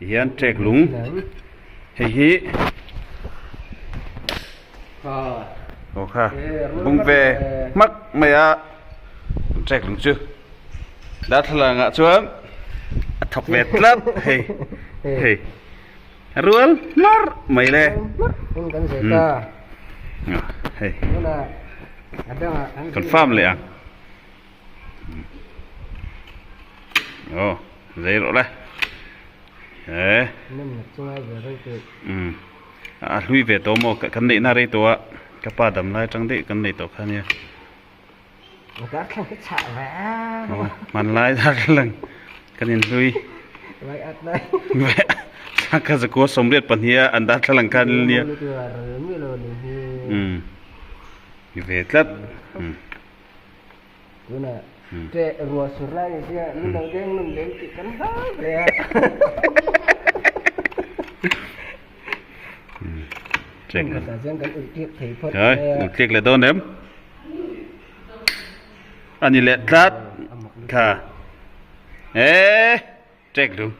Tihian trek lung hei hi aw kha bung ve hmak mai a trek lung chu darthlalang ah chuan a thawk ve tlat hei hei rual hmarh mai le hei confirm leh ang. Aw zei rawh le he umm a hlui ve tawh maw kan neih na rei tawh a ka pa dam lai atang daih kan nei tawh kha nia aw hmanlai darthlalang kan inhlui ka zakua 82 a an darthlalang khan nia umm ve tlat umm. Tuna te ruah sur lai ni sia min lo deng nun lem tih kan hlau hle a. Check Kan ta chuan kan ulh tliak thei phawt Hai, mai a. ulh tliak leh dawn em? Ani leh tlat. Kha. Eh, check lung.